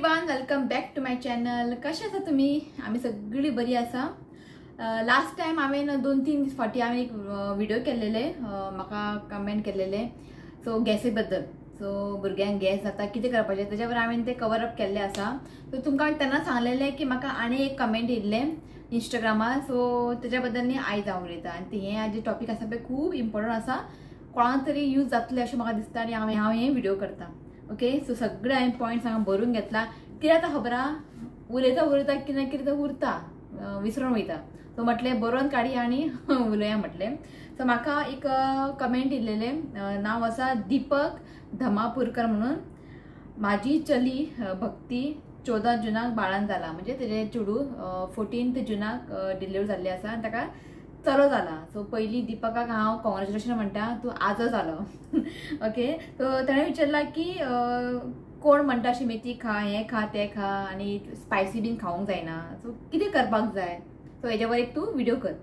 Everyone, welcome back to my channel. कशें आसा तुमी? आमी सगळी बरी आसा. लास्ट टायम हांवें 2-3 दीस फाटीं हांवें एक व्हिडिओ केल्लेले, म्हाका कमेंट केल्लेले सो गॅसी बद्दल. सो भुरग्यांक गॅस जाता कितें करपाचें तेज्या वर हांवें तें कवर अप केल्लें आसा. सो तुमकां हांवें तेन्ना सांगलेलें की म्हाका आनी एक कमेंट येयल्लें इंस्टाग्रामार, सो तेज्या बद्दल न्ही आयज हांव उलयतां. आनी हें आयज टॉपीक आसा पळय खूब इम्पॉर्टंट आसा, कोणाक तरी यूज जातलें अशें म्हाका दिसता आनी हांव हें व्हिडिओ करता. ओके, सो सगळे हांवें पॉयंट्स हांगा बरोवन घेतला. कितें आतां खबर आहा, उलयता उलयता कितें ना कितें उरता, विसरून वयता. सो म्हटलें बरोवन काडी आनी उलया म्हटलें. सो म्हाका एक कमेंट येयलेलें, नांव आसा दीपक धमापूरकर म्हणून. म्हाजी चली भक्ती 14 जुनाक बाळान जाला, म्हणजे तेजे चेडूं 14 जुनाक डिलिव्हर जाल्लें आसा आनी ताका चलो जाला. सो पयलीं दीपकाक हांव कॉंग्रेच्युलेशन म्हणटा, तूं आजो जालो. ओके, सो ताणें विचारलां की कोण म्हणटा अशी मेथी खा, हें खा, तें खा आनी स्पायसी बीन खावंक जायना, सो कितें करपाक जाय, सो हेज्या वर एक तूं व्हिडिओ कर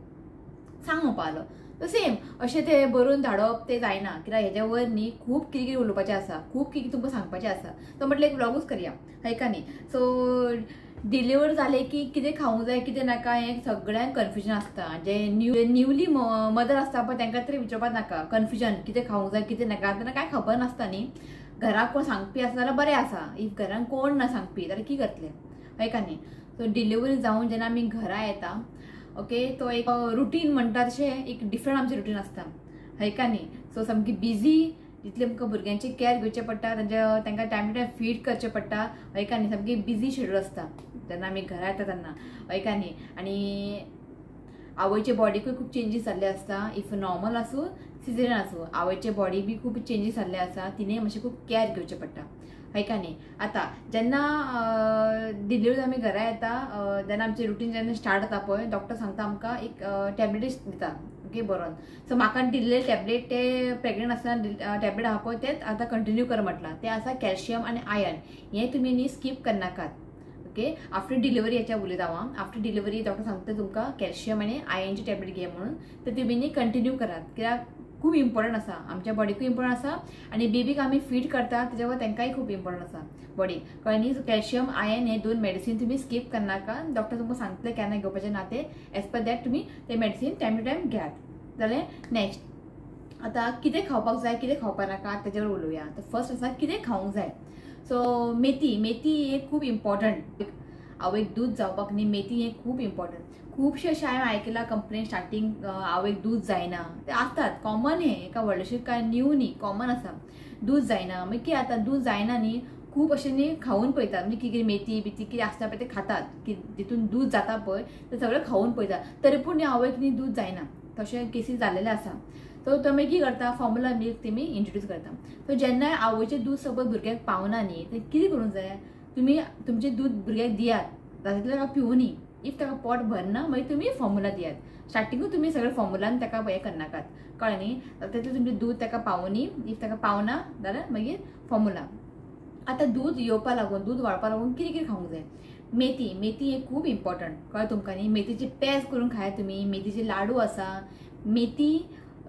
सांग म्हणपा लागलो. सो सेम अशें तें बरोवन धाडप तें जायना, कित्याक हेज्या वर न्ही खूब कितें कितें उलोवपाचें आसा, खूब कितें तुमकां सांगपाचें आसा. सो म्हटलें एक व्लॉगूच करया, हय का न्ही. सो डिलिव्हर जालें की कितें खावंक जाय कितें नाका हें सगळ्यांक कन्फ्युजन आसता. जे न्यूली मदर आसता पळय तांकां तरी विचारपाक नाका, कन्फ्युजन कितें खावंक जाय कितें नाका तेन्ना कांय खबर नासता न्ही. घराक कोण सांगपी आसा जाल्यार बरें आसा, if घरान कोण ना सांगपी जाल्यार कितें करतलें, हय का न्ही. सो डिलिव्हरी जावन जेन्ना आमी घरा येता, ओके, तो एक रुटीन म्हणटा तशें एक डिफरंट आमचें रुटीन आसता, हय का न्ही. सो सामकी बिजी, जितलें आमकां भुरग्यांची कॅर घेवचें पडटा, तांकां टायम टू टायम फीड करचें पडटा, हय का न्ही. सामकी बिजी शेड्यूल आसता जेन्ना आमी घरा येता तेन्ना, हय का न्ही. आनी आवयचे बॉडीकूय खूब चेंजीस जाल्ले आसता, if normal आसूं सिजरीन आसूं, आवयचे बॉडी बी खूब चेंजीस जाल्ले आसा, तिणें मातशें खूब कॅर घेवचें पडटा, हय का न्ही. आतां जेन्ना डिलिव्हरी आमी घरा येता तेन्ना आमचें रुटीन जेन्ना स्टार्ट जाता पळय, डॉक्टर सांगता आमकां एक टॅबलेटीस दिता, ओके, बरोवन. सो म्हाका दिल्ले टॅबलेट ते प्रेग्नंट आसतना टॅबलेट आहा पळय तेच आतां कंटिन्यू कर म्हटलां. तें आसा कॅल्शियम आनी आयर्न, हें तुमी न्ही स्कीप करनाकात. ओके, आफ्टर डिलिव्हरी हेच्या उलयता हांव. आफ्टर डिलिव्हरी डॉक्टर सांगता तुमकां कॅल्शियम आनी आयर्नची टॅबलेट घे म्हणून, तर तुमी न्ही कंटिन्यू करात, कित्याक खूब इम्पॉर्टंट आसा, आमच्या बॉडीकूय इम्पॉर्टंट आसा आनी बेबीक आमी फीड करता तेज्या तांकांय खूब इम्पॉर्टंट आसा बॉडीक, कळ्ळें न्ही. कॅल्शियम आयर्न हे 2 मेडिसीन तुमी स्कीप करनाका, डॉक्टर तुमकां सांगतले केन्ना घेवपाचें ना तें, एज पर that तुमी ते मेडिसीन टायम टू टायम घेयात. जालें. नेक्स्ट, आतां कितें खावपाक जाय कितें खावपाक नाका तेजेर उलोवया. तर फर्स्ट आसा कितें खावंक जाय. सो मेथी, मेथी हें खूब इम्पॉर्टंट, आवयक दूद जावपाक न्ही मेथी हें खूब इम्पॉर्टंट. खुबशे अशें हांवें आयकलां कंप्लेन स्टार्टींग आवयक दूद जायना, ते आसतात कॉमन, हें एका व्हडलेशें कांय न्यू न्ही, कॉमन आसा दूद जायना. मागीर कितें आतां दूद जायना न्ही, खूब अशें न्ही खावन पळयतात, म्हणजे कितें कितें मेथी बिथी कितें आसता पळय तें खातात, की तितून दूद जाता पळय तें सगळें खावन पळयतात, तरी पूण न्ही आवयक न्ही दूद जायना, तशें केसीस जाल्लेले आसा. सो तुमी कितें करता, फॉर्मुला मिल्क तुमी इंट्रोड्यूस करता. सो जेन्ना आवयचें दूद सपोज भुरग्याक पावना न्ही, तें कितें करूंक जाय, तुमी तुमचें दूद भुरग्याक दियात, जाता तितलें ताका पिवनी, if ताका पोट भरना मागीर तुमी फॉर्मुला दियात. स्टार्टिंगूच तुमी सगळें फॉर्मुलान ताका हें करनाकात, कळ्ळें न्ही. तितलें तुमचें दूद ताका पावनी, if ताका पावना जाल्यार मागीर फॉर्मुला. आतां दूद येवपा लागून, दूद वाडपा लागून कितें कितें खावंक जाय. मेथी, मेथी हें खूब इम्पॉर्टंट, कळ्ळें तुमकां न्ही. मेथीची पेज करून खायात तुमी, मेथीचे लाडू आसा, मेथी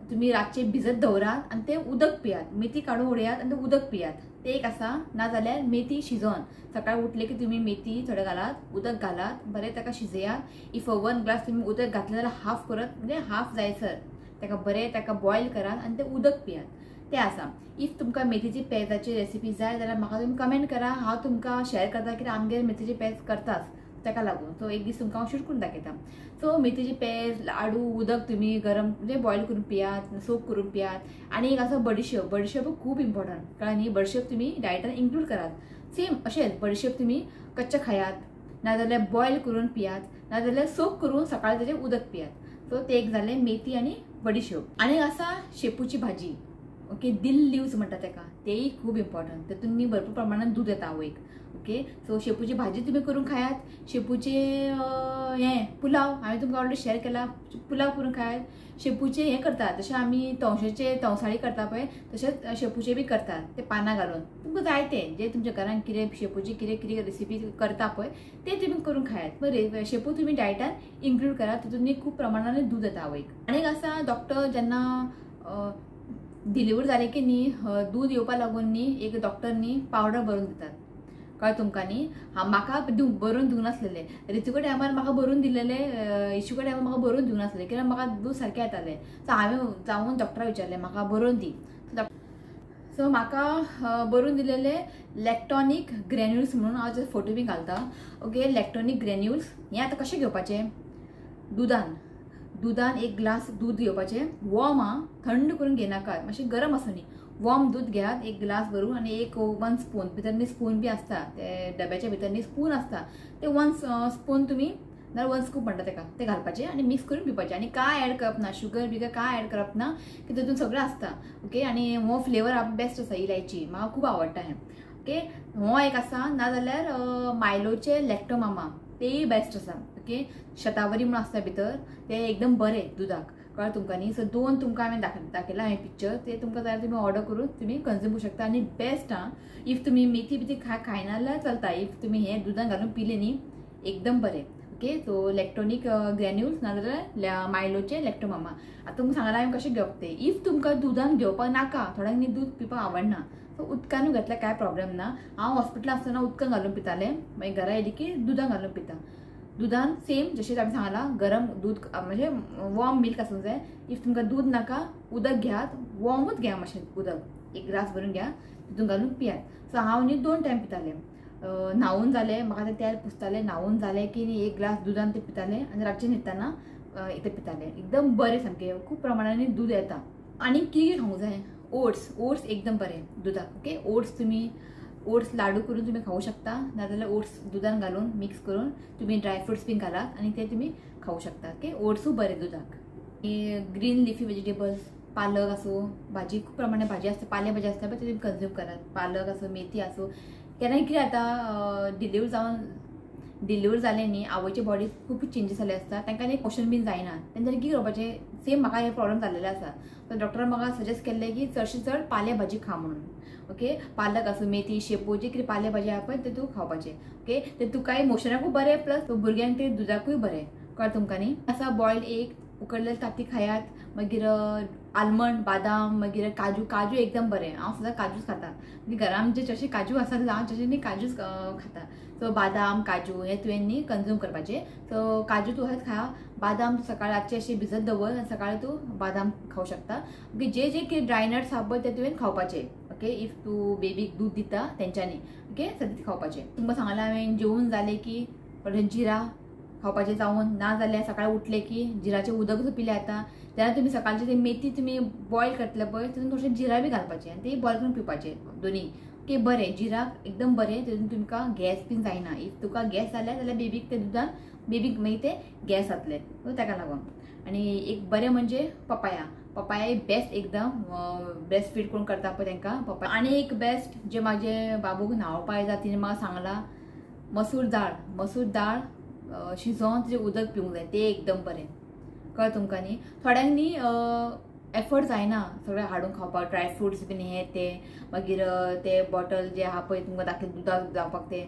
तुमी रातचे भिजत दवरात आनी तें उदक पियात, मेथी काडून उडयात आनी तें उदक पियात, तें एक आसा. नाजाल्यार मेथी शिजोवन सकाळी उठले की तुमी मेथी थोडे घालात, उदक घालात, बरें ताका शिजयात. If 1 glass तुमी उदक घातलें जाल्यार हाफ करत, म्हणजे हाफ जायसर ताका बरें ताका बॉयल करात आनी तें उदक पियात, तें आसा. If तुमकां मेथीची पेजाची रेसिपी जाय जाल्यार म्हाका तुमी कमेंट करा, हांव तुमकां शेअर करता, कित्याक आमगेर मेथीची पेज करताच, ताका लागून. सो एक दीस तुमकां हांव शूट करून दाखयता. सो मेथीची पेज, लाडू, उदक तुमी गरम म्हणजे बॉयल करून पियात, सोक करून पियात. आनी एक आसा बडिशेप, बडिशेप खूब इम्पॉर्टंट, कळ्ळें न्ही. बडिशेप तुमी डायटान इन्क्लूड करात, सेम अशेंच बडिशेप तुमी कच्चे खायात, नाजाल्यार बॉयल करून पियात, नाजाल्यार सोक करून सकाळी तेजें उदक पियात. सो तें एक जालें मेथी आनी बडिशेप. आनी आसा शेपूची भाजी, ओके, दिल लिव्स म्हणटा ताका, तेय खूब इम्पॉर्टंट, तेतून न्ही भरपूर प्रमाणान दूद येता आवयक. ओके, सो शेपूची भाजी तुमी करून खायात, शेपूचे हें पुलाव हांवें तुमकां ऑलरेडी शेअर केला, पुलाव करून खायात. शेपूचे हें करतात जशें आमी तवशेचे तवसाळी करता पळय तशेंच शेपूचे बी करतात, ते पानां घालून. तुमकां जाय तें जे तुमच्या घरान कितें शेपूची कितें कितें रेसिपी करता पळय तें तुमी करून खायात. बरें, शेपू तुमी डायटान इन्क्लूड करात, तितून न्ही खूब प्रमाणान दूद येता आवयक. आनी एक आसा डॉक्टर जेन्ना डिलिव्हर जालें की न्ही दूद येवपा लागून न्ही एक डॉक्टर न्ही पावडर बरोवन दितात, कळ्ळें तुमकां न्ही. म्हाका बरोवन दिवंक नासलेलें, रितूच्या टायमार म्हाका बरोवन दिलेलें, इशूच्या टायमार म्हाका बरोवन दिवंक नासलें, कित्याक म्हाका दूद सारकें येतालें. सो हांवें जावन डॉक्टराक विचारलें म्हाका बरोवन दी. सो म्हाका बरोवन दिलेलें लॅक्टॉनीक ग्रॅन्युल्स म्हणून, हांव जे फोटो बी घालता. ओके, लॅक्टॉनीक ग्रॅन्युल्स हें आतां कशें घेवपाचें, दुदान, दुदान एक ग्लास दूद घेवपाचें, वॉर्म आं, थंड करून घेयनाका, मातशें गरम आसूं न्ही, वॉर्म दूद घेयात एक ग्लास भरून आनी एक 1 स्पून, भितर न्ही स्पून बी आसता, ते डब्याच्या भितर न्ही स्पून आसता, ते 1 स्पून तुमी नाल्यार 1 स्कूप म्हणटा तेका, ते घालपाचें आनी मिक्स करून पिवपाचें. आनी कांय एड करप ना, शुगर बिगर कांय एड करप ना, की तितून सगळें आसता. ओके, आनी हो फ्लेवर बेस्ट आसा, इलायची म्हाका खूब आवडटा हें. ओके, हो एक आसा, नाजाल्यार मायलोचे लॅक्टोमामा तेय बेस्ट आसा. ओके, शतावरी म्हणून आसता भितर, ते एकदम बरें दुदाक, कळ्ळें तुमकां न्ही. सो 2 तुमकां हांवें दाखयलां हें पिक्चर, ते तुमकां जाल्यार तुमी ऑर्डर करून तुमी कंज्यूम करूं शकता आनी बेस्ट आं. If तुमी मेथी बिथी खायना जाल्यार चलता, if तुमी हें दुदान घालून पिले न्ही एकदम बरें. ओके, सो लॅक्टॉनीक ग्रॅन्युल्स नाजाल्यार मायलोचे लॅक्टोमामा. आतां तुमकां सांगलां हांवें कशें घेवप तें. If तुमकां दुदान घेवपाक नाका, थोड्यांक न्ही दूद पिवपाक आवडना, सो उदकानूय घेतल्यार कांय प्रॉब्लम ना. हांव हॉस्पिटलान आसतना उदकान घालून पितालें, मागीर घरा येयली की दुदान घालून पिता. दुदान सेम जशें आमी सांगलां, गरम दूद म्हणजे वॉर्म मिल्क आसूंक जाय. If तुमकां दूद नाका, उदक घेयात, वॉर्मूच घेया, मातशें उदक एक ग्लास भरून घेया, तितून घालून पियात. सो हांव न्ही 2 टायम पितालें, न्हावून जालें म्हाका तें तेल पुसतालें, न्हावून जालें की न्ही एक ग्लास दुदान तें पितालें आनी रातचें न्हिदतना तें पितालें, एकदम बरें सामकें, खूब प्रमाणांनी दूद येता. आनी कितें खावंक जाय, ओट्स, ओट्स एकदम बरें दुदाक. ओके, ओट्स तुमी ओट्स लाडू करून तुमी खावूं शकता, नाजाल्यार ओट्स दुदान घालून मिक्स करून तुमी ड्राय फ्रुट्स बी घालात आनी ते तुमी खावूं शकता. ओके, ओट्सूय बरें दुदाक. ग्रीन लिफी वेजिटेबल्स, पालक आसूं, भाजी खूब प्रमाणान भाजी आसता, पाले भाजी आसता पळय, ते तुमी कंज्यूम करात. पालक आसूं, मेथी आसूं. केन्ना कितें जाता, डिलिव्हर जालें न्ही, आवयच्या बॉडीत खूब चेंजीस जाल्ले आसता, तांकां न्ही पोशन बीन जायना, तेंच्यांनी कितें करपाचें. सेम म्हाका हे प्रॉब्लम जाल्लेले आसा, सो डॉक्टरान म्हाका सजेस्ट केल्लें की चडशे चड पाले भाजी खा म्हणून. ओके, पालक आसूं, मेथी, शेपू, जे कितें पाले भाजी आहा पळय ते तूं खावपाचें. ओके, ते तुकाय मोशनाकूय बरें, प्लस भुरग्यांक ते दुदाकूय बरें, कळ्ळें तुमकां न्ही. आसा बॉयल्ड एग, उकडलेले तांती खायात, मागीर आलमंड, बादाम, मागीर काजू, काजू एकदम बरें, हांव सदां काजूच खाता, मागीर घरा आमचे जशे काजू आसा हांव तशें न्ही काजूच खाता. सो बादाम, काजू हे तुवें न्ही कंज्यूम करपाचें. सो काजू तूं अशेंच खा, बादाम सकाळी रातचे अशें भिजत दवर आनी सकाळी तूं बादाम खावं शकता. ओके, जे जे कितें ड्राय नट्स आहा पळय ते तुवें खावपाचे. ओके, if तूं बेबीक दूद दिता तेंच्यांनी, ओके, सद्दां खावपाचें. तुमकां सांगलां हांवें, जेवून जालें की थोडें जिरा खावपाचें जावन, ना जाल्यार सकाळी उठलें की जिराचें उदक पिल्यार जाता. तेन्ना तुमी सकाळची ते मेथी तुमी बॉयल करतले पळय, तितून थोडें जिरा बी घालपाचें आनी ते बॉयल करून पिवपाचें दोनी. ओके, बरें, जिराक एकदम बरें, तितून तुमकां गॅस बीन जायना. If तुका गॅस जाल्यार जाल्यार बेबीक ते दुदान बेबीक मागीर ते गॅस जातले, सो ताका लागून. आनी एक बरें म्हणजे पपाया, पपाया बेस्ट एकदम, ब्रेस्ट फीड कोण करता पळय तांकां पपाया. आनी एक बेस्ट जे म्हाजे बाबूक न्हांवपाक येता तिणें म्हाका सांगलां, मसूर दाळ, मसूर दाळ शिजोवन तिचें उदक पिवंक जाय, तें एकदम बरें, कळ्ळें तुमकां न्ही. थोड्यांक न्ही एफर्ट जायना सगळें हाडून खावपाक, ड्राय फ्रुट्स बीन हे ते, मागीर ते बॉटल जे आहा पळय तुमकां दाखयलें दुदाक जावपाक ते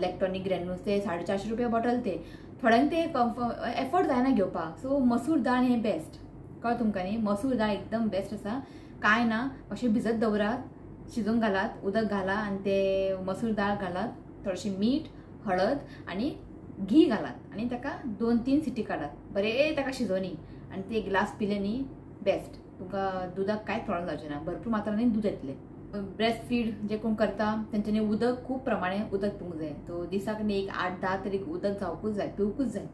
लॅक्टॉनीक ग्रॅन्युल्स, ते 450 रुपया बॉटल, ते थोड्यांक ते एफर्ट जायना घेवपाक. सो मसूर दाळ हें बेस्ट, कळ्ळें तुमकां न्ही. मसूर दाळ एकदम बेस्ट आसा, कांय ना, मातशें भिजत दवरात, शिजोवंक घालात, उदक घाला आनी ते मसूर दाळ घालात, थोडेशें मीठ, हळद आनी घी घालात आनी ताका 2-3 सिटी काडात, बरें ताका शिजोवनी आनी ते ग्लास पिले न्ही, बेस्ट, तुमकां दुदाक कांयच प्रॉब्लम जावचें ना, भरपूर मात्रांनी दूद येतलें. ब्रेस्ट फीड जे कोण करता तेंच्यांनी उदक खूब प्रमाणे उदक पिवंक जाय. सो दिसाक न्ही एक 8-10 तरी उदक जावकूच जाय, पिवकूच जाय.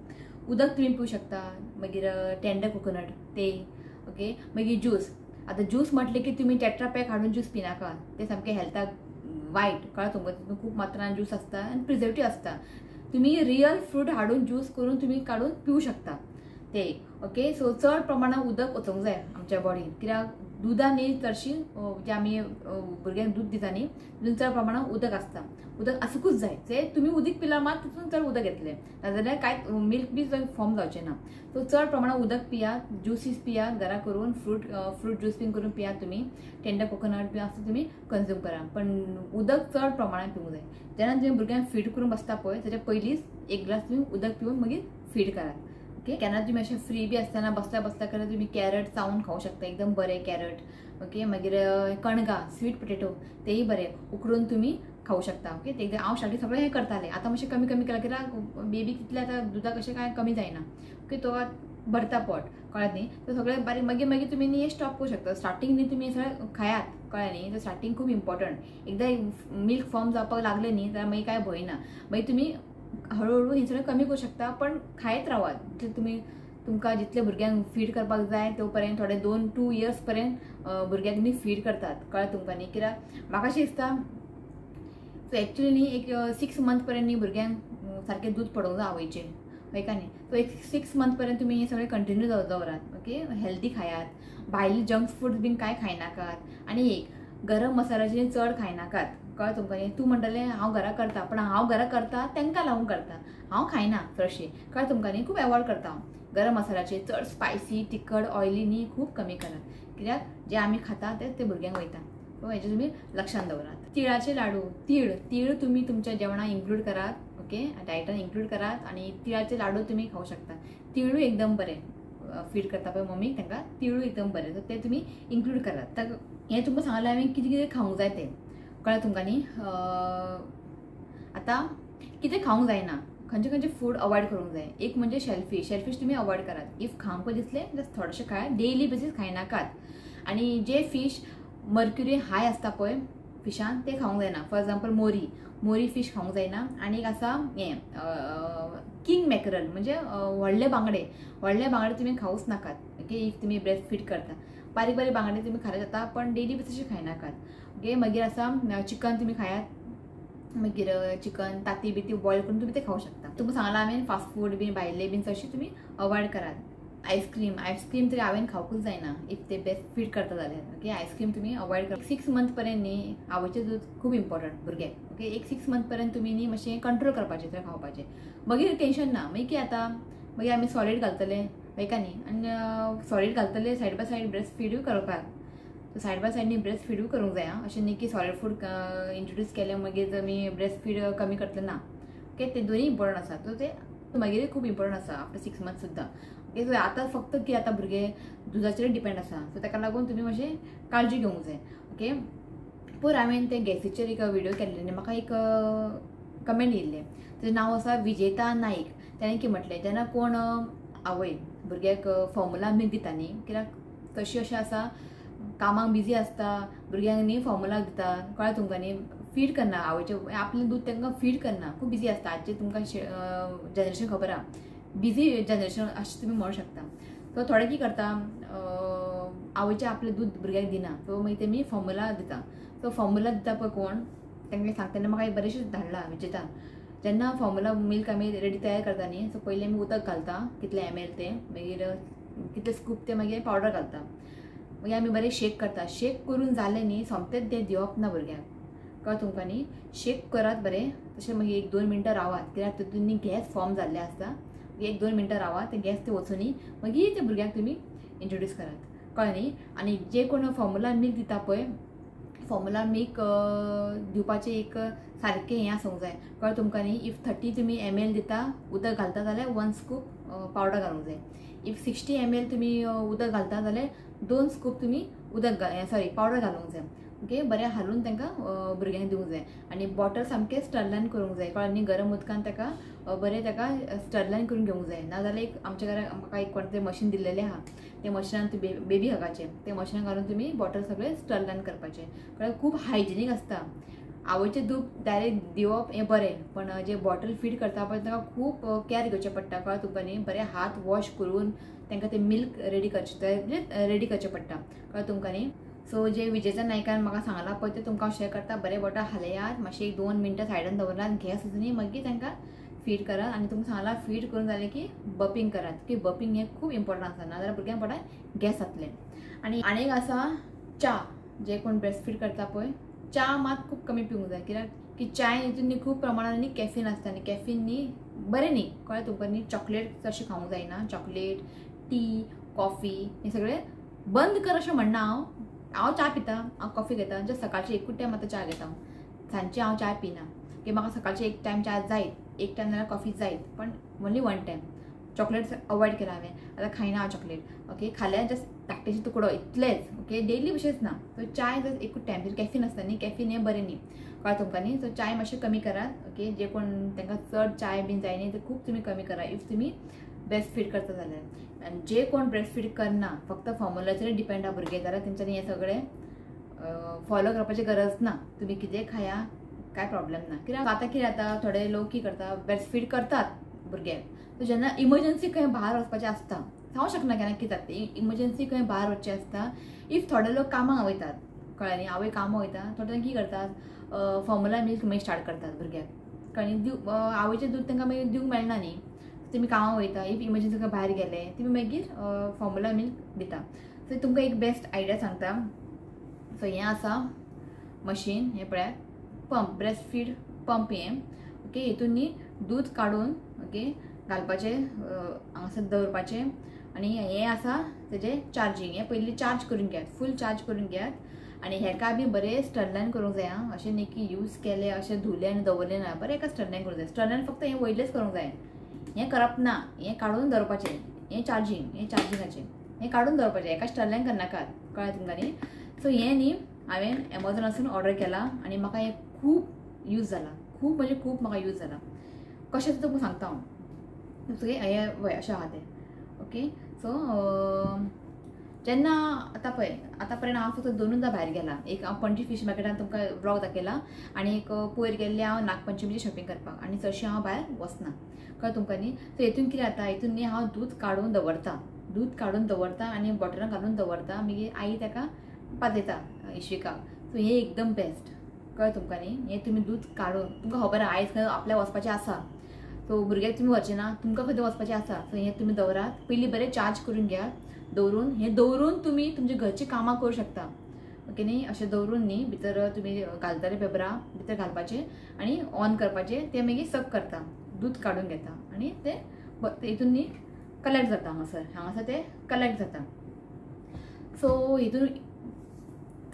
उदक तुमी पिवूं शकता, मागीर टेंडर कोकोनट ते, ओके, मागीर ज्यूस. आतां ज्यूस म्हटलें की तुमी टेट्रा पॅक हाडून ज्यूस पिनाका, ते सामकें हेल्थाक वायट, कळ्ळें तुमकां. तितून खूब मात्रान ज्यूस आसता आनी प्रिजर्वेटीव आसता. तुमी रियल फ्रूट हाडून ज्यूस करून तुमी काडून पिवूं शकता ते. ओके, सो चड प्रमाणान उदक वचूंक जाय आमच्या बॉडीन, कित्याक दुदान न्ही चडशी जे आमी भुरग्यांक दूद दिता न्ही तितून चड प्रमाणान उदक आसता, उदक आसुंकूच जाय. ते तुमी उदीक पिला मात तितून चड उदक येतलें, नाजाल्यार कांय मिल्क बी फॉर्म जावचें ना. सो चड प्रमाणान उदक पियात, ज्युसीस पियात घरा करून, फ्रूट ज्यूस बीन करून पियात तुमी, टेंडर कोकोनट बी आसता तुमी कंज्यूम करा, पण उदक चड प्रमाणान पिवंक जाय. जेन्ना तुमी भुरग्यांक फीड करून बसता पळय ताच्या पयलींच एक ग्लास तुमी उदक पिवन मागीर फीड करात. ओके, केन्ना तुमी अशें फ्री बी आसतना बसता बसता केन्ना तुमी कॅरट चावून खावंक शकता, एकदम बरें कॅरट. ओके, मागीर कणगां, स्वीट पोटेटो तेय बरें उकडून तुमी खावूं शकता. ओके, ते हांव स्टार्टींग सगळें हें करतालें, आतां मातशें कमी कमी केलां कित्याक बेबी तितलें आतां दुदाक अशें कांय कमी जायना. ओके, तो भरता पोट, कळ्ळें न्ही. तो सगळें बारीक मागीर मागीर तुमी न्ही हें स्टॉप करूं शकता. स्टार्टींग न्ही तुमी सगळें खायात, कळ्ळें न्ही. तर स्टार्टींग खूब इम्पॉर्टंट. एकदां मिल्क फॉर्म जावपाक लागलें न्ही जाल्यार मागीर कांय भंय ना, मागीर तुमी हळूहळू हें सगळें कमी करूं शकता, पण खायत रावात. जितलें तुमी तुमकां जितले भुरग्यांक फीड करपाक जाय तो पर्यंत थोडे 2 इयर्स पर्यंत भुरग्यांक न्ही फीड करतात, कळ्ळें तुमकां न्ही. कित्याक म्हाका अशें दिसता, सो एक्चुअली न्ही एक 6 मंथ पर्यंत न्ही भुरग्यांक सारकें दूद पडोवंक जाय आवयचें, हय का न्ही. सो एक 6 मंथ पर्यंत तुमी हें सगळें कंटिन्यू दवरात. ओके, हेल्दी खायात, भायली जंक फूड बीन कांय खायनाकात, आनी एक गरम मसाल्याचें चड खायनाकात, कळ्ळें तुमकां न्ही. तूं म्हणटलें हांव घरा करता, पण हांव घरा करता तांकां लागून करता, हांव खायना चडशें, कळ्ळें तुमकां न्ही. खूब एवॉयड करता हांव गरम मसाल्याचे, चड स्पायसी तिखट ऑयली न्ही खूब कमी करात, कित्याक जे आमी खाता तेच ते भुरग्यांक वयता. सो हेजें तुमी लक्षांत दवरात. तिळाचे लाडू, तीळ तीळ तुमी तुमच्या जेवणाक इन्क्लूड करात. ओके, डायटान इन्क्लूड करात आनी तिळाचे लाडू तुमी खावं शकता. तिळूय एकदम बरें फीड करता पळय मम्मीक, तांकां तिळूय एकदम बरें, सो ते तुमी इन्क्लूड करात. तर हें तुमकां सांगलें हांवें कितें कितें खावंक जाय तें, कळ्ळें तुमकां न्ही. आतां कितें खावंक जायना, खंयचे खंयचे फूड अवॉयड करूंक जाय. एक म्हणजे शेलफीश, शेलफीश तुमी अवॉयड करात. If खावंक दिसलें जस्ट थोडेशें खायात, डेली बेसीस खायनाकात. आनी जे फीश मर्क्युरी हाय आसता पळय फिशान ते खावंक जायना. फॉर एग्जाम्पल मोरी, मोरी फीश खावंक जायना. आनी एक आसा हें किंग मॅकरल, म्हणजे व्हडले बांगडे, व्हडले बांगडे तुमी खावूच नाकात. ओके, if तुमी ब्रेस्ट फीड करता, बारीक बारीक बांगडे तुमी खाल्यार जाता, पण डेली बेसीस खायनाकात. ओके, मागीर आसा चिकन तुमी खायात, मागीर चिकन ताती बिती बॉयल करून तुमी ते खावंक शकता. तुमकां सांगलां हांवें फास्ट फूड बीन भायले बीन चडशें तुमी अवॉयड करात. आयस्क्रीम, आयस्क्रीम तरी हांवें खावंकूच जायना if ते बेस्ट फीड करता जाल्यार. ओके, आयस्क्रीम तुमी अवॉयड करा. 6 मंथ पर्यंत न्ही आवयचें दूद खूब इम्पॉर्टंट भुरग्याक. ओके, एक 6 मंथ पर्यंत तुमी न्ही मातशें कंट्रोल करपाचें थंय खावपाचें, मागीर टेंशन ना. मागीर कितें जाता, मागीर आमी सॉलीड घालतले, हय का न्ही, आनी सॉलीड घालतले सायड बाय सायड ब्रेस्ट फिडूय करपाक. सो सायड बाय सायड न्ही ब्रेस्ट फिडूय करूंक जाय. आं, अशें न्ही की सॉलीड फूड इंट्रोड्यूस केलें मागीर आमी ब्रेस्ट फीड कमी करतले ना. ओके, ते दोनूय इम्पॉर्टंट आसा, सो ते मागीर खूब इम्पॉर्टंट आसा आफ्टर 6 मंथ सुद्दां. ओके, सो आतां फक्त की आतां भुरगे दुदाचेर डिपेंड आसा, सो ताका लागून तुमी मातशें काळजी घेवंक जाय. ओके, पयर हांवें ते गॅसीचेर एक व्हिडियो केल्ले न्ही, म्हाका एक कमेंट येयल्लें, ताजें नांव आसा विजेता नाईक. ताणें कितें म्हटलें, जेन्ना कोण आवय भुरग्याक फॉर्मुला मिल्क दिता न्ही, कित्याक तशी अशें आसा कामाक बिजी आसता, भुरग्यांक न्ही फॉर्मुला दिता, कळ्ळें तुमकां न्ही, फीड करना आवयचें आपलें दूद तांकां फीड करना, खूब बिजी आसता. आजचें तुमकां जनरेशन खबर आहा, बिजी जनरेशन अशें तुमी म्हणूंक शकता. सो थोडे कितें करता, आवयचें आपलें दूद भुरग्याक दिना, सो मागीर तेमी फॉर्मुला दिता. सो फॉर्मुला दिता पळय कोण, तांकां सांगता तेन्ना म्हाका एक बरेंशें धाडलां विजेतान. जेन्ना फॉर्मुला मिल्क आमी रेडी तयार करता न्ही, सो पयलीं आमी उदक घालता कितलें ml तें, मागीर कितले स्कूप तें मागीर पावडर घालता, मागीर आमी बरें शेक करता. शेक करून जालें न्ही सोमतेंच तें दिवप ना भुरग्यांक, कळ्ळें तुमकां न्ही. शेक करात बरें, तशें मागीर 1-2 मिनटां रावात, कित्याक तितून न्ही गॅस फॉर्म जाल्ले आसता. 1-2 मिनटां रावात, ते गॅस ते वचुनी, मागीर ते भुरग्यांक तुमी इंट्रोड्यूस करात, कळ्ळें न्ही. आनी जे कोण फॉर्मुला मिल्क दिता पळय, फॉर्मुला मिल्क दिवपाचें एक सारकें हें आसूंक जाय, कळ्ळें तुमकां न्ही. If 30 तुमी ml दिता उदक घालता जाल्यार 1 स्कूप पावडर घालूंक जाय. If 60 ml तुमी उदक घालता जाल्यार 2 स्कूप तुमी उदक सॉरी पावडर घालूंक जाय. ओके, बरें हालून तांकां भुरग्यांक दिवंक जाय. आनी बॉटल सामकें स्टरलायन करूंक जाय, कळ्ळें न्ही. गरम उदकान ताका बरें ताका स्टरलायन करून घेवंक जाय. नाजाल्यार एक आमच्या घरा म्हाका एक कोण तरी मशीन दिल्लेलें आहा, तें मशिनान बेबी हगाचें तें मशिनान घालून तुमी बॉटल सगळें स्टरलायन करपाचें, कळ्ळें. खूब हायजिनीक आसता. आवयचें दूद डायरेक्ट दिवप हें बरें, पण जे बॉटल फीड करता पळय तांकां खूब कॅर घेवचें पडटा, कळ्ळें तुमकां न्ही. बरें हात वॉश करून तांकां तें मिल्क रेडी करचें, म्हणजे रेडी करचें पडटा, कळ्ळें तुमकां न्ही. सो जे विजेता नायकान म्हाका सांगलां पळय तें तुमकां हांव शेअर करता. बरें बॉटल हालयात, मातशें 1-2 मिनटां सायडान दवरात, गॅस वचुनी, मागीर तांकां फीड करात. आनी तुमकां सांगलां फीड करून जालें की बपिंग करात, की बपिंग हें खूब इम्पॉर्टंट आसा, नाजाल्यार भुरग्यांक पोटाक गॅस जातलें. आनी आनीक आसा च्या, जे कोण ब्रेस्ट फीड करता पळय, च्या मात खूब कमी पिवंक जाय, कित्याक की च्याय हितून न्ही खूब प्रमाणान न्ही कॅफीन आसता, आनी कॅफीन न्ही बरें न्ही, कळ्ळें तुमकां न्ही. चॉकलेट चडशें खावंक जायना, चॉकलेट, टी, कॉफी हें सगळें बंद कर अशें म्हणना हांव. हांव च्या पिता, हांव कॉफी घेता, जस्ट सकाळचें एकूच टायम आतां च्या घेता हांव, सांजचें हांव च्या पिना, की म्हाका सकाळचें एक टायम च्या जायत, एक टायम जाल्यार कॉफी जायत, पण ओन्ली 1 टायम. चॉकलेट्स अवॉयड केला हांवें, आतां खायना हांव चॉकलेट. ओके, खाल्यार जस्ट धाकटेशे तुकडो इतलेच. ओके, डेली बशेंच ना. सो चाय जस्ट एकूच टायम, कॅफीन आसता न्ही, कॅफीन हें बरें न्ही, कळ्ळें तुमकां न्ही. सो चाय मातशें कमी करात. ओके, जे कोण तांकां चड चाय बीन जाय न्ही ते खूब तुमी कमी करा if तुमी ब्रेस्ट फीड करता जाल्यार. आनी जे कोण ब्रेस्ट फीड करना, फक्त फॉर्मुलाचेर डिपेंड आहा भुरगे, जाल्यार तेंच्यांनी हें सगळें फॉलो करपाची गरज ना. तुमी कितेंय खाया, कांय प्रॉब्लेम ना. कित्याक आतां कितें जाता, थोडे लोक कितें करता, ब्रेस्ट फीड करतात भुरग्यांक, सो जेन्ना इमर्जन्सी खंय भायर वचपाचें आसता, सांगूंक शकना केन्ना कितें जाता, इमर्जन्सी खंय भायर वचचें आसता, if थोडे लोक कामाक वयतात, कळ्ळें न्ही, आवय कामाक वयता, थोडे जाण कितें करतात, फॉर्मुला मिल्क मागीर स्टार्ट करतात भुरग्याक, कळ्ळें न्ही. आवयचें दूद तांकां मागीर दिवंक मेळना न्ही, तुमी कामाक वयता, if emergency खंय भायर गेले तुमी मागीर फॉर्मुला मिल्क दिता. सो तुमकां एक बेस्ट आयडिया सांगता. सो हें आसा मशीन, हें पळयात, पंप, ब्रेस्ट फीड पंप हें. ओके, हितून न्ही दूद काडून ओके घालपाचें, हांगासर दवरपाचें, आनी हें आसा तेजें चार्जींग. हें पयलीं चार्ज करून घेयात, फूल चार्ज करून घेयात. आनी हेका बी बरें स्टरलायन करूंक जाय आं, अशें न्ही की यूज केलें अशें धुलें आनी दवरलें ना, बरें एका स्टरलायन करूंक जाय. स्टरलायन फक्त हें वयलेंच करूंक जाय, हें करप ना, हें काडून दवरपाचें, हें चार्जींग, हें चार्जिंगाचें हें काडून दवरपाचें, हेका स्टरलायन करनाकात, कळ्ळें तुमकां न्ही. सो हें न्ही हांवें एमेझॉनासून ऑर्डर केलां आनी म्हाका हें खूब यूज जाला, खूब म्हणजे खूब म्हाका यूज जाला. कशें तें तुमकां सांगता हांव. सो हें वय अशें आहा तें. ओके, सो जेन्ना आतां पळय, आतां पर्यंत हांव फक्त दोनूदा भायर गेलां. एक हांव पणजी फिश मार्केटान तुमकां व्लॉग दाखयला, आनी एक पयर गेल्लें हांव नागपंचमीची शॉपिंग करपाक, आनी चडशें हांव भायर वचना, कळ्ळें तुमकां न्ही. सो हितून कितें जाता, हितून न्ही हांव दूद काडून दवरता, दूद काडून दवरता आनी बॉटलान घालून दवरता, मागीर आई ताका पाजयता इश्विकाक. सो हें एकदम बेस्ट, कळ्ळें तुमकां न्ही. हें तुमी दूद काडून, तुमकां खबर आहा आयज खंय आपल्याक वचपाचें आसा, सो भुरग्याक तुमी व्हरचें ना, तुमकां खंय वचपाचें आसा, सो हें तुमी दवरात, पयलीं बरें चार्ज करून घेयात, दवरून हें दवरून तुमी तुमच्या घरचीं कामां करूं शकता. ओके न्ही, अशें दवरून न्ही भितर तुमी घालतले पेपरां भितर घालपाचें आनी ऑन करपाचें, तें मागीर सक करता, दूद काडून घेता आनी तें हितून न्ही कलेक्ट जाता, हांगासर हांगासर तें कलेक्ट जाता. सो हितून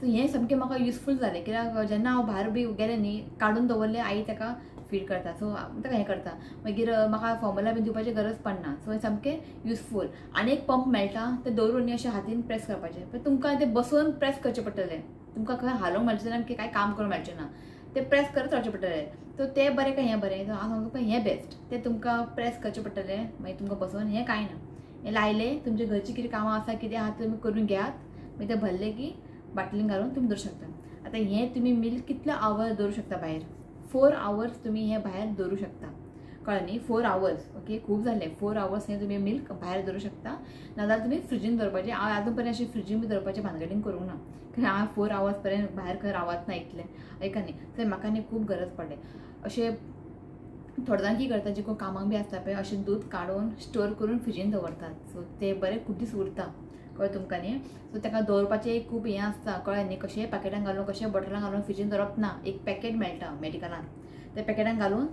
हें सामकें म्हाका युजफूल जालें, कित्याक जेन्ना हांव भायर बी गेलें न्ही, काडून दवरलें, आई ताका फीड करता, सो ताका हें करता, मागीर म्हाका फॉर्मुला बीन दिवपाची गरज पडना. सो हें सामकें युजफूल. आनी एक पंप मेळटा, तें दवरून न्ही अशें हातीन प्रेस करपाचें, पण तुमकां तें बसोवन प्रेस करचें पडटलें, तुमकां खंय हालोवंक मेळचें ना, की कांय काम करूंक मेळचें ना, तें प्रेस करत रावचें पडटलें. सो तें बरें काय हें बरें, हांव सांगता तुमकां हें बेस्ट, तें तुमकां प्रेस करचें पडटलें, मागीर तुमकां बसोवन, हें कांय ना, हें लायलें, तुमच्या घरचीं कितें कामां आसा कितें आहा तुमी करून घेयात, मागीर तें भरलें की बाटलीन घालून तुमी दवरूं शकता. आतां हें तुमी मिल्क कितले our दवरूं शकता भायर, 4 आवर्स तुमी हें भायर दवरूं शकता, कळ्ळें न्ही. 4 आवर्स, ओके, खूब जालें, 4 आवर्स हें तुमी मिल्क भायर दवरूं शकता. नाजाल्यार तुमी फ्रिजीन दवरपाचें. हांव आजून पर्यंत अशें फ्रिजीन बी दवरपाचें भानगडीन करूंक ना, कारण हांव 4 आवर्स पर्यंत भायर खंय रावत ना इतलें, एका न्ही. सो म्हाका न्ही खूब गरज पडलें. अशें थोडे जाण कितें करता, जे कोण कामाक बी आसता पळय, अशें दूद काडून स्टोर करून फ्रिजीन दवरतात, सो तें बरें खूब दीस उरता, कळ्ळें तुमकां न्ही. सो ताका दवरपाचें एक खूब हें आसता, कळ्ळें न्ही, कशें पॅकेटान घालून कशें बॉटलान घालून फ्रिजीन दवरप ना. एक पॅकेट मेळटा मेडिकलान, त्या पॅकेटान घालून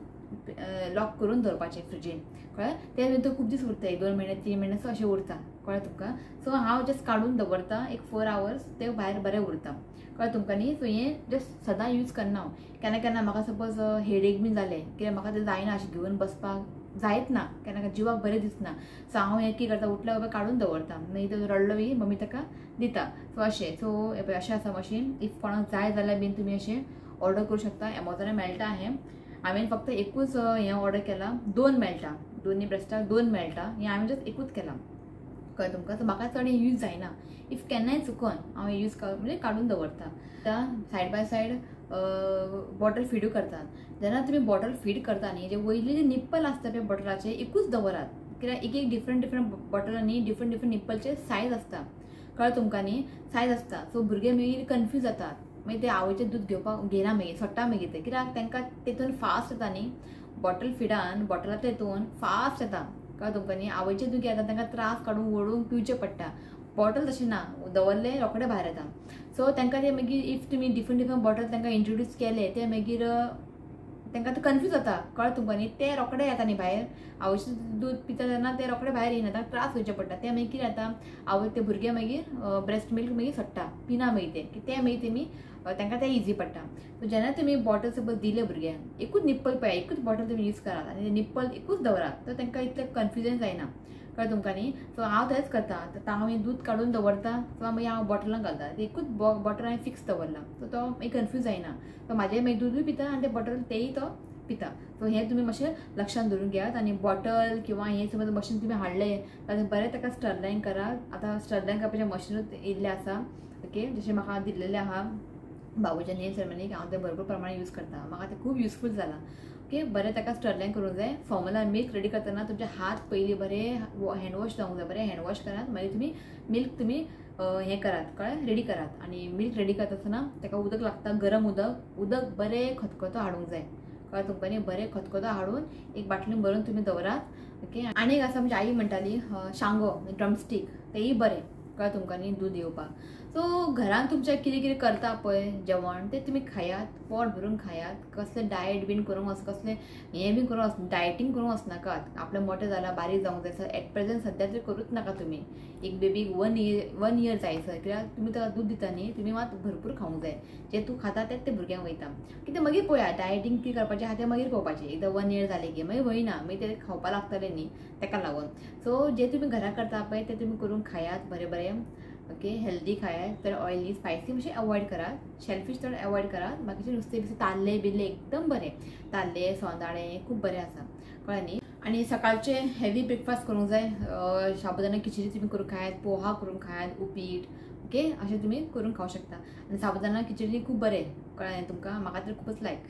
लॉक करून दवरपाचें फ्रिजीन, कळ्ळें. तें भितर खूब दीस उरता, 1 2 म्हयने 3 म्हयने सो अशें उरता, कळ्ळें तुमकां. सो हांव जस्ट काडून दवरता एक 4 आवर्स, तें भायर बरें उरता, कळ्ळें तुमकां न्ही. सो हें जस्ट सदां यूज करना हांव. केन्ना केन्ना म्हाका सपोज हेडेक बीन जालें, कित्याक म्हाका तें जायना, अशें घेवन बसपाक जायत ना, केन्ना जिवाक बरें दिसना, सो हांव हें कितें करता, उठल्या बरोबर काडून दवरता, मागीर तो रडलो बी मम्मी ताका दिता. सो अशें, सो हें पळय अशें आसा मशीन. If कोणाक जाय जाल्यार बीन तुमी अशें ऑर्डर करूं शकता, एमेझॉनार मेळटा हें. हांवें फक्त एकूच हें ऑर्डर केलां, 2 मेळटा, दोनी ब्रेस्टाक 2 मेळटा, हें हांवें जस्ट एकूच केलां, कळ्ळें तुमकां. सो म्हाका चड हें यूज जायना, if केन्नाय चुकोन हांव यूज म्हणजे काडून दवरता. आतां सायड बाय सायड बॉटल फिडूय करतात. जेन्ना तुमी बॉटल फीड करता न्ही, जे वयले जे निप्पल आसता पळय बॉटलाचे, एकूच दवरात, कित्याक एक एक डिफरंट डिफरंट बॉटलांनी डिफरंट डिफरंट निप्पलचे सायज आसता, कळ्ळें तुमकां न्ही, सायज आसता. सो भुरगे मागीर कन्फ्यूज जातात, मागीर ते आवयचें दूद घेवपाक घेना, मागीर सोडटा मागीर ते, कित्याक तांकां तेतून फास्ट येता न्ही, बॉटल फिडान बॉटलांतल्या हितून फास्ट येता, कळ्ळें तुमकां न्ही. आवयचें दूद घेता तांकां त्रास काडून ओडून पिवचें पडटा, बॉटल तशें ना, दवरलें रोखडें भायर येता. सो तांकां ते मागीर if तुमी डिफरंट डिफरंट बॉटल तांकां इंट्रोड्यूस केले, ते मागीर तांकां ते कन्फ्यूज जाता, कळ्ळें तुमकां न्ही. ते रोखडे येता न्ही भायर, आवयचें दूद पिता तेन्ना ते रोखडे भायर येयना, तांकां त्रास करचे पडटा. ते मागीर कितें जाता, आवय ते भुरगे मागीर ब्रेस्ट मिल्क मागीर सोडटा, पिना मागीर ते, की ते मागीर तेमी तांकां तें इजी पडटा. सो जेन्ना तुमी बॉटल सपोज दिले भुरग्यांक, एकूच निप्पल पळया, एकूच बॉटल तुमी यूज करात आनी निप्पल एकूच दवरात, तर तांकां इतलें कन्फ्युजन जायना. कळ्ळें तुमकां न्ही? सो हांव तेंच करता. आतां हांव दूद काडून दवरता, सो मागीर हांव बॉटलान घालता. एकूच बॉटल हांवें फिक्स दवरलां, सो तो मागीर कन्फ्यूज जायना. सो म्हाजें मागीर दुदूय पिता आनी तें बॉटल तेंय तो पिता. सो हें तुमी मातशें लक्षांत धरून घेयात. आनी बॉटल किंवा हें समज मशीन तुमी हाडलें जाल्यार बरें ताका स्टरलायन करात. आतां स्टरलायन करपाचें मशीनूच येयल्लें आसा. ओके, जशें म्हाका दिल्लेलें आहा बाबूच्या नेम सेरेमनीक, हांव तें भरपूर प्रमाणान यूज करता. म्हाका तें खूब युजफूल जालां. ओके, बरें ताका स्टरलायन करूंक जाय. फॉर्मुला मिल्क रेडी करतना तुमचे हात पयलीं बरें हँड वॉश जावंक जाय, बरें हँड वॉश करात, मागीर तुमी मिल्क तुमी हें करात, कळ्ळें, रेडी करात. आनी मिल्क रेडी करता आसतना ताका उदक लागता, गरम उदक. उदक बरें खतखतो हाडूंक जाय. कळ्ळें तुमकां न्ही? बरें खतखतो हाडून एक बाटली भरून तुमी दवरात. ओके, आनी एक आसा, म्हजी आई म्हणटाली शांगो, ड्रमस्टीक, तेंय बरें. कळ्ळें तुमकां न्ही? दूद येवपाक. सो घरान तुमच्या कितें कितें करता पळय जेवण, तें तुमी खायात, पोट भरून खायात. कसलें डायट बीन करूंक वच, कसलें हें बीन करूंक वच, डायटींग करूंक वचनाकात. आपलें मोटें जालां, बारीक जावंक जाय, एट प्रेजेंट सद्या तरी करूच नाका तुमी. एक बेबीक वन इयर जाय सर, कित्याक तुमी ताका दूद दिता न्ही, तुमी मात भरपूर खावंक जाय. जें तूं खाता तेंच तें भुरग्यांक वयता. कितें मागीर पळया डायटींग कितें करपाचें आहा तें मागीर पळोवपाचें. एकदां 1 इयर जालें की मागीर वयना, मागीर तें खावपाक लागतलें न्ही, ताका लागून. सो जें तुमी घरा करता पळय तें तुमी करून खायात बरें बरें. ओके, हेल्दी खायात, तर ऑयली स्पायसी मातशें अवॉयड करात, शेलफीश चड अवॉयड करात. बाकीचे नुस्तें बिस्तें ताल्ले बिल्ले एकदम बरें, ताल्ले सोंदाळे खूब बरें आसा. कळ्ळें न्ही? आनी सकाळचें हेवी ब्रेकफास्ट करूंक जाय. साबुदाणा खिचडी तुमी करून खायात, पोहा करून खायात, उपीट. ओके, अशें तुमी करून खावंक शकता. आनी साबुदाणा खिचडी खूब बरें. कळ्ळें तुमकां? म्हाका तर खूबच लायक.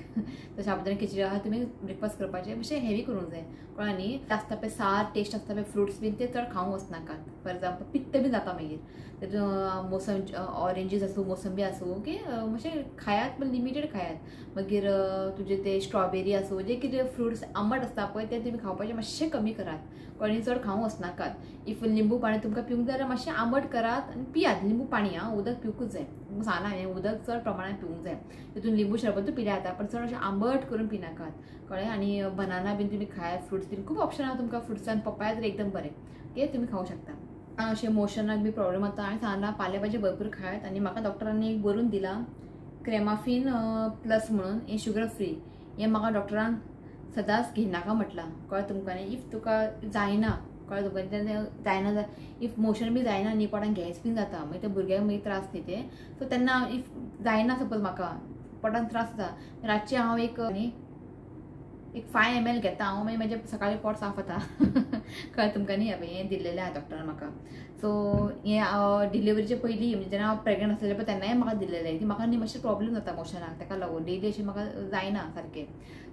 तर साबुदाणा खिचडी आहा तुमी ब्रेकफास्ट करपाचें मातशें हेवी करूंक जाय. कळ्ळें न्ही? आसता पळय सार टेस्ट आसता पळय फ्रुट्स बीन, ते चड खावंक वचनाकात. फॉर एग्जाम्पल पित्त बीन जाता मागीर. तेतून मोसम ऑरेंजीस आसूं, मोसंबी आसूं, ओके मातशें खायात, पण लिमिटेड खायात. मागीर तुजे ते स्ट्रॉबेरी आसूं, जे कितें फ्रुट्स आंबट आसता पळय ते तुमी खावपाचें मातशें कमी करात. कळ्ळें? चड खावंक वचनाकात. If लिंबू पाणी तुमकां पिवंक जाय जाल्यार मातशें आंबट करात आनी पियात लिंबू पाणी. आं, उदक पिवकूच जाय, तुमकां सांगलां हांवें, उदक चड प्रमाणान पिवंक जाय. तितून लिंबू शरबतूय पिल्यार जाता, पण चड अशें आंबट करून पिनाकात. कळ्ळें? आनी बनाना बीन तुमी खायात, फ्रुट्स बीन खूब ऑप्शन आहा तुमकां फ्रुट्सान. पपाया तर एकदम बरें. ओके, तुमी खावंक शकता. अशें मोशनाक बी प्रॉब्लम जाता, हांवें सांगलां पाले भाजी भरपूर खायात. आनी म्हाका डॉक्टरांनी एक बरोवन दिलां क्रेमाफीन प्लस म्हणून, हें शुगर फ्री. हें म्हाका डॉक्टरान सदांच घेयनाका म्हटलां. कळ्ळें तुमकां न्ही? If तुका जायना, कळ्ळें तुमकां, तेन्ना जायना, if motion बी जायना न्ही, पोटान गॅस बीन जाता, मागीर ते भुरग्यांक मागीर त्रास न्ही ते. सो तेन्ना if जायना सपोज म्हाका पोटान त्रास जाता, रातचें हांव एक न्ही एक 5 ml घेता हांव, मागीर म्हाजें सकाळीं पोट साफ जाता. कळ्ळें तुमकां न्ही? हें दिल्लेलें आहा डॉक्टरान म्हाका. सो हें डिलिवरीचे पयलीं, म्हणजे जेन्ना हांव प्रेग्नंट आसलेलें पळय तेन्नाय म्हाका दिल्लेलें. ती म्हाका न्ही मातशें प्रॉब्लम जाता मोशनाक, ताका लागून डेली अशें म्हाका जायना सारकें.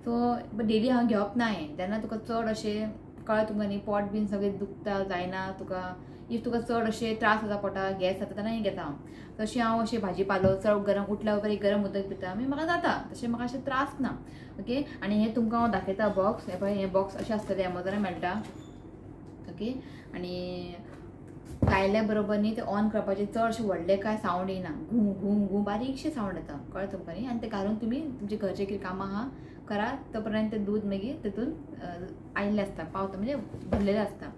सो डेली हांव घेवप ना हें. जेन्ना तुका चड अशें कळ्ळें तुमकां न्ही, पोट बीन सगळें दुखता, जायना तुका, if तुका चड अशें त्रास जाता पोटाक, गॅस जाता, तेन्ना हें घेता हांव. तशें हांव अशें भाजी पालो चड गरम उठल्या उपरांत एक गरम उदक पिता, मागीर म्हाका जाता, तशें म्हाका अशें त्रास ना. ओके, आनी हें तुमकां हांव दाखयता बॉक्स. हें पळय, हें बॉक्स अशें आसतलें, एमेझॉनार मेळटा. ओके, आनी लायल्या बरोबर न्ही तें ऑन करपाचें, चड अशें व्हडलें कांय सावंड येयना, घूं घूं घूं बारीकशें सावंड येता. कळ्ळें तुमकां न्ही? आनी तें घालून तुमी तुमचे घरचें कितें कामां आहा करात, तो पर्यंत तें दूद मागीर तितून आयिल्लें आसता, पावता, म्हणजे भरलेलें आसता.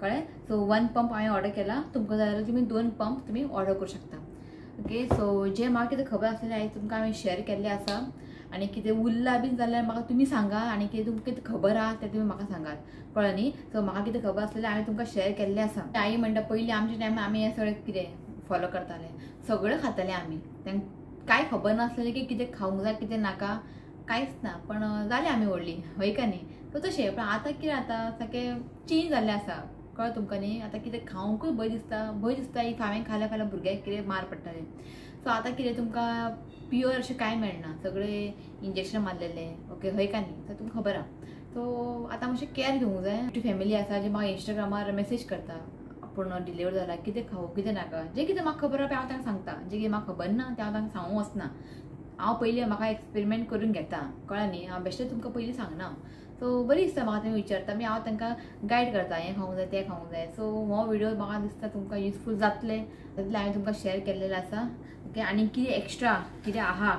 कळ्ळें? सो 1 पंप हांवें ऑर्डर केला, तुमकां जाय जाल्यार तुमी 2 पंप तुमी ऑर्डर करूं शकता. ओके, सो जें म्हाका कितें खबर आसलें आयज तुमकां हांवें शेअर केल्लें आसा. आनी कितें उरलां बीन जाल्यार म्हाका तुमी सांगा, आनी कितें तुमकां कितें खबर आहा तें तुमी म्हाका सांगात. कळ्ळें न्ही? सो म्हाका कितें खबर आसलेलें हांवें तुमकां शेअर केल्लें आसा. आई म्हणटा पयलीं आमच्या टायमार आमी हें सगळें कितें फॉलो करताले, सगळें खाताले आमी, तांकां कांय खबर नासलेलें की कितें खावंक जाय कितें नाका, कांयच ना. पण जालें आमी व्हडलीं, हय का न्ही? सो तशें. पण आतां कितें जाता, सारकें चेंज जाल्लें आसा. कळ्ळें तुमकां न्ही? आतां कितें खावंकूय भंय दिसता, भंय दिसता if हांवें खाल्यार फाल्यां भुरग्याक कितें मार पडटलें. सो आतां कितें तुमकां प्युअर अशें कांय मेळना, सगळें इंजेक्शन मारलेलें. ओके, हय का न्ही? सो तुमकां खबर आहा. सो आतां मातशें कॅर घेवंक जाय. तुजी फॅमिली आसा जी म्हाका इंस्टाग्रामार मॅसेज करता, आपूण डिलिव्हर जाला, कितें खावूं कितें नाका, जें कितें म्हाका खबर आहा तें हांव तांकां सांगता, जें कितें म्हाका खबर ना तें हांव तांकां सांगूंक वचना. हांव पयलीं म्हाका एक्सपेरिमेंट करून घेता. कळ्ळें न्ही? हांव बेश्टें तुमकां पयलीं सांगना. सो बरी दिसता म्हाका तुमी विचारता, मागीर हांव तांकां गायड करता, हें खावंक जाय तें खावंक जाय. सो हो व्हिडियो म्हाका दिसता तुमकां युजफूल जातलें, तितलें हांवें तुमकां शेअर केल्लेलें आसा. ओके, आनी कितें एक्स्ट्रा कितें आहा,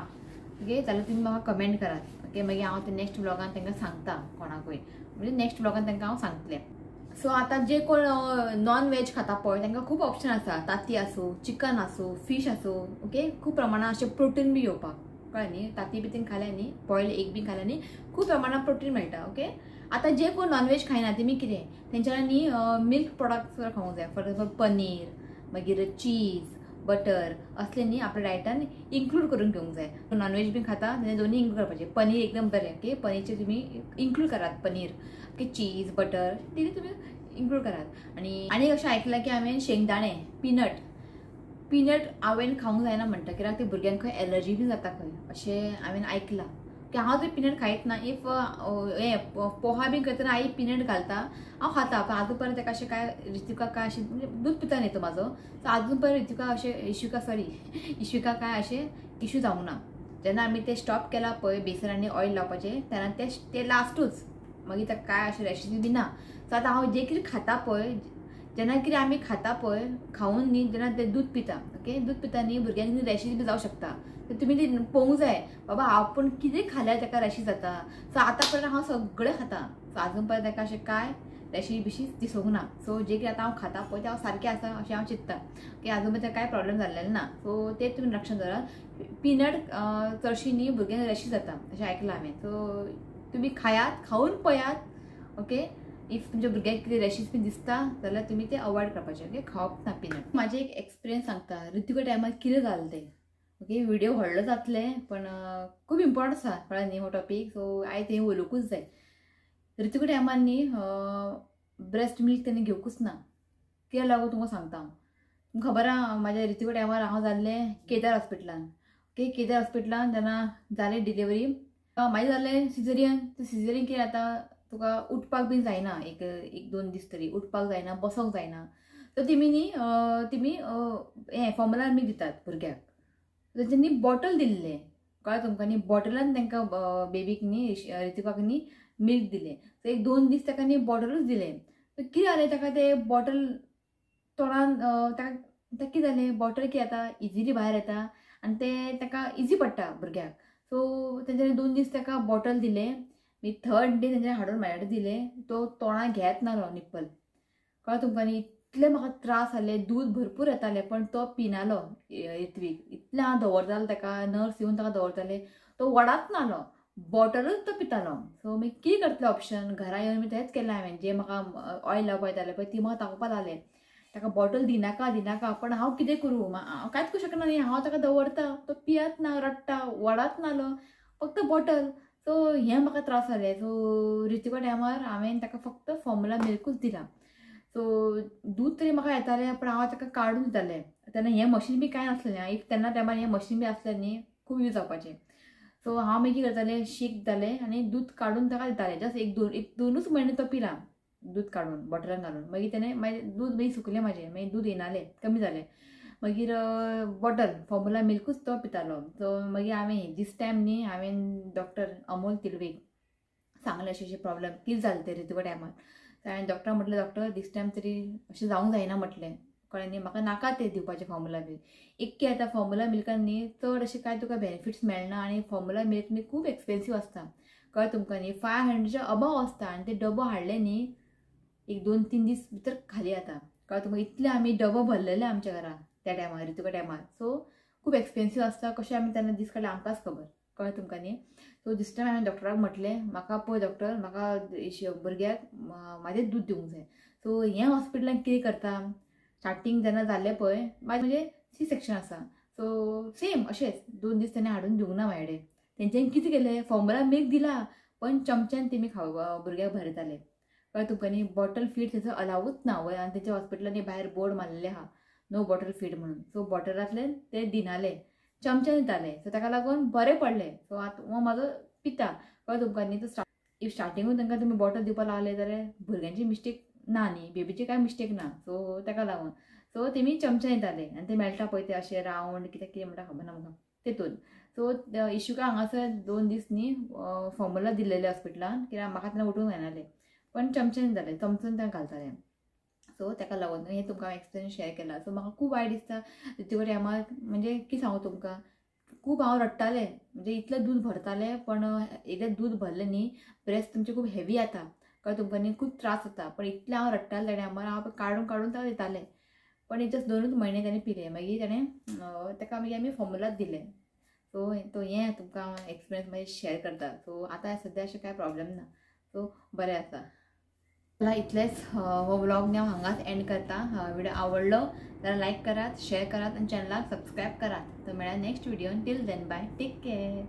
ओके, जाल्यार तुमी म्हाका कमेंट करात. ओके, मागीर हांव ते नेक्स्ट ब्लॉगान तांकां सांगता, कोणाकूय, म्हणजे नेक्स्ट ब्लॉगान तांकां हांव सांगतलें. सो आतां जे कोण नॉन वेज खाता पळय तांकां खूब ऑप्शन आसा, तांती आसूं, चिकन आसूं, फीश आसूं, ओके, खूब प्रमाणान अशें प्रोटीन बी येवपाक, कळ्ळें न्ही? तांती बी तें खालें न्ही, बॉयल एग बी खालें न्ही, खूब प्रमाणान प्रोटीन मेळटा, ओके. आतां जे कोण नॉन वेज खायना तेमी कितें तेंच्यांनी न्ही मिल्क प्रोडक्ट्स खावंक जाय, फॉर एग्जाम्पल पनीर, मागीर चीज, बटर असले न्ही आपल्या डायटान इन्क्लूड करून घेवंक जाय. नॉन वेज बी खाता तेन्ना दोन्ही इन्क्लूड करपाचे. पनीर एकदम बरें, ओके, पनीरचे तुमी इन्क्लूड करात, पनीर, ओके, चीज, बटर तितून तुमी इन्क्लूड करात. आनी आनी अशें आयकलां की हांवें शेंगदाणे, पिनट, पिनट हांवें खावंक जायना म्हणटा, कित्याक ते भुरग्यांक खंय एलर्जी बी जाता खंय, अशें हांवें आयकलां. की हांव तर पिनट खायत ना. If हें पोहा बी करतना आई पिनट घालता, हांव खाता, पण आजून पर्यंत ताका अशें काय ऋतिका काय अशें म्हणजे दूद पिता न्ही तो म्हाजो, सो आजून पर्यंत ऋतिका अशें इश्विका सॉरी इश्विका काय अशें इशू जावंक ना. जेन्ना आमी ते स्टॉप केला पळय बेसन आनी ऑयल लावपाचें, तेन्ना ते लास्टूच, मागीर ताका काय अशें रॅशीज बी ना. सो आतां हांव जें कितें खाता पळय, जेन्ना कितें आमी खाता पळय खावन न्ही, जेन्ना ते दूद पिता, ओके, दूद पिता न्ही भुरग्यांक रॅशीज बी जावं शकता. तर तुमी ती पळोवंक जाय बाबा आपूण कितें खाल्यार ताका रॅशीज जाता. सो आतां पर्यंत हांव सगळें खाता, सो आजून पर्यंत ताका अशें काय रॅशीज बिशीज दिसूंक ना. सो जें कितें आतां हांव खाता पळय तें हांव सारकें आसा अशें हांव चिंत्ता, ओके, आजून पर्यंत कांय प्रॉब्लम जाल्लें ना. सो तें तुमी लक्षांत दवरात, पिनट चडशी न्ही भुरग्यांक रॅशीज जाता अशें आयकलां हांवें. सो तुमी खायात, खावन पळयात, ओके. If तुमच्या भुरग्यांक कितें रॅशीज बी दिसता जाल्यार तुमी ते अवॉयड करपाचें, ओके, खावप ना पिनट. म्हाजें एक एक्सपिरियन्स सांगता ऋतिका टायमार कितें जालें तें, ओके. व्हिडियो व्हडलो जातले पण खूब इम्पॉर्टंट आसा, कळ्ळें न्ही हो टॉपीक, सो आयज तें उलोवंकूच जाय. ऋतिका टायमार न्ही ब्रेस्ट मिल्क तेणी घेवकूच ना, कित्याक लागून तुमकां सांगता हांव. तुमकां खबर आहा म्हाज्या ऋतिका टायमार हांव जाल्लें केदार हॉस्पिटलान, ओके. केदार हॉस्पिटलान जेन्ना जालें डिलिव्हरी, म्हाजें जालें सिजरियन. सिजरियन कितें जाता, तुका उठपाक बी जायना, एक एक दोन दीस तरी उठपाक जायना, बसोंक जायना. तर तेमी न्ही तेमी हें फॉर्मुला मिल्क दितात भुरग्याक, तेंच्यांनी बॉटल दिल्लें, कळ्ळें तुमकां न्ही, बॉटलान तांकां बेबीक न्ही ऋतिकाक न्ही मिल्क दिलें. सो एक दोन दीस ताका न्ही बॉटलूच दिलें. सो कितें जालें ताका तें बॉटल तोंडान ताका कितें जालें, बॉटल कितें जाता इजिली भायर येता आनी तें ताका इजी पडटा भुरग्याक. सो तेंच्यांनी 2 दीस ताका बॉटल दिलें. मागीर थर्ड डे तेंच्यांनी हाडून म्हाज्या कडेन दिलें, तो तोंडाक घेत नालो निप्पल, कळ्ळें तुमकां न्ही. इतलें म्हाका त्रास जाले, दूद भरपूर येतालें पण तो पिनालो ऋत्वीक, इतलें हांव दवरतालें ताका, नर्स येवन ताका दवरतालें, तो वडाच नालो, बॉटलूच तो पितालो. सो मागीर कितें करतलें ऑप्शन, घरा येवन मागीर तेंच केलें हांवें, जें म्हाका ऑयल लावपाक येतालें पळय ती म्हाका तापोवपाक लागलें, ताका बॉटल दिनाका दिनाका, पण हांव कितें करूं, हांव कांयच करूं शकना न्ही, हांव ताका दवरता, तो पियात ना, रडटा, वडाच नालो, फक्त बॉटल. सो हें म्हाका त्रास जालें. सो ऋतिका टायमार हांवें ताका फक्त फॉर्मुला मिल्कूच दिला. सो दूद तरी म्हाका येतालें पण हांव ताका काडून दितालें. तेन्ना हें मशीन बी कांय नासलें, if तेन्ना टायमार हें मशीन बी आसलें न्ही खूब यूज जावपाचें. सो हांव मागीर कितें करतालें, शिकतालें आनी दूद काडून ताका दितालें. जस्ट एक दोनूच म्हयने तो पिला दूद काडून बॉटलान घालून. मागीर तेणें मागीर दूद मागीर सुकलें म्हाजें, मागीर दूद येनालें, कमी जालें, मागीर बॉटल फॉर्मुला मिल्कूच तो पितालो. सो मागीर हांवें दीस टायम न्ही हांवें डॉक्टर अमोल तिलवेक सांगलें अशें अशें प्रॉब्लम कितें जालें तें ऋतिका टायमार. सो हांवें डॉक्टराक म्हटलें, डॉक्टर दीस टायम तरी अशें जावंक जायना म्हटलें, कळ्ळें न्ही, म्हाका नाका तें दिवपाचें फॉर्मुला मिल्क. एक कितें जाता फॉर्मुला मिल्कान न्ही चड अशें कांय तुका बेनिफिट्स मेळना आनी फॉर्मुला मिल्क न्ही खूब एक्सपेन्सीव आसता, कळ्ळें तुमकां न्ही, 500च्या अबाव आसता आनी ते डबो हाडले न्ही एक 2-3 दीस भितर खाली जाता, कळ्ळें तुमकां. इतलें आमी डबो भरलेले आमच्या घरा त्या टायमार ऋतिका टायमार. सो खूब एक्सपेन्सीव आसता, कशें आमी तेन्ना दीस काडले आमकांच खबर, कळ्ळें तुमकां न्ही. सो दीस टायम हांवें डॉक्टराक म्हटलें, म्हाका पळय डॉक्टर, म्हाका भुरग्याक म्हाजें दूद दिवंक जाय. सो हें हॉस्पिटलान कितें करता, स्टार्टींग जेन्ना जालें पळय म्हाजें म्हणजे सी सेक्शन आसा, सो सेम अशेंच 2 दीस तेणें हाडून दिवंक ना म्हाजे कडेन. तेंच्यांनी कितें केलें, फॉर्मुला मिल्क दिला पण चमच्यान तेमी खाव भुरग्याक भरयताले, कळ्ळें तुमकां न्ही. बॉटल फीड थंयसर अलावूच ना वय, आनी तेंच्या हॉस्पिटलांनी भायर बोर्ड मारलेले आहा नो बॉटल फीड म्हणून. सो बॉटलांतल्यान ते दिनाले, चमच्यान दिताले. सो ताका लागून बरें पडलें. सो आतां हो म्हाजो पिता, कळ्ळें तुमकां न्ही. तो if स्टार्टिंगूच तांकां तुमी बॉटल दिवपाक लागले जाल्यार भुरग्यांची मिस्टेक ना न्ही, बेबीची कांय मिस्टेक ना. सो ताका लागून सो तेमी चमच्यान दिताले आनी ते मेळटा पळय ते अशें रावंड कितें कितें म्हणटा खबर ना म्हाका तेतून. सो इशुका हांगासर 2 दीस न्ही फॉर्मुला दिल्लेले हॉस्पिटलान, कित्याक म्हाका तेन्ना उठूंक जायनालें, पण चमच्यान दिताले, चमचन तांकां घालताले. सो ताका लागून हें तुमकां हांवें एक्सपिरियन्स शेअर केला. सो म्हाका खूब वायट दिसता ऋतिका टायमार, म्हणजे कितें सांगू तुमकां, खूब हांव रडटालें, म्हणजे इतलें दूद भरतालें पण एकदां दूद भरलें न्ही ब्रेस्ट तुमचें खूब हेवी जाता, कळ्ळें तुमकां न्ही खूब त्रास जाता. पण इतलें हांव रडटालें त्या टायमार, हांव काडून काडून ताका दितालें. पण एक जस्ट 2 म्हयने ताणें पिलें, मागीर ताणें ताका मागीर आमी फॉर्मुलाच दिलें. सो तो हें तुमकां हांव एक्सपिरियन्स मागीर शेअर करता. सो आतां सद्या अशें कांय प्रॉब्लेम ना, सो बरें आसा. चला इतलेंच हो व्लॉग न्ही हांव हांगाच एंड करता. व्हिडिओ आवडलो जाल्यार लायक करात, शेअर करात आनी चॅनलाक सबस्क्रायब करात. तर मेळ्ळ्या next video. Till then bye, take care.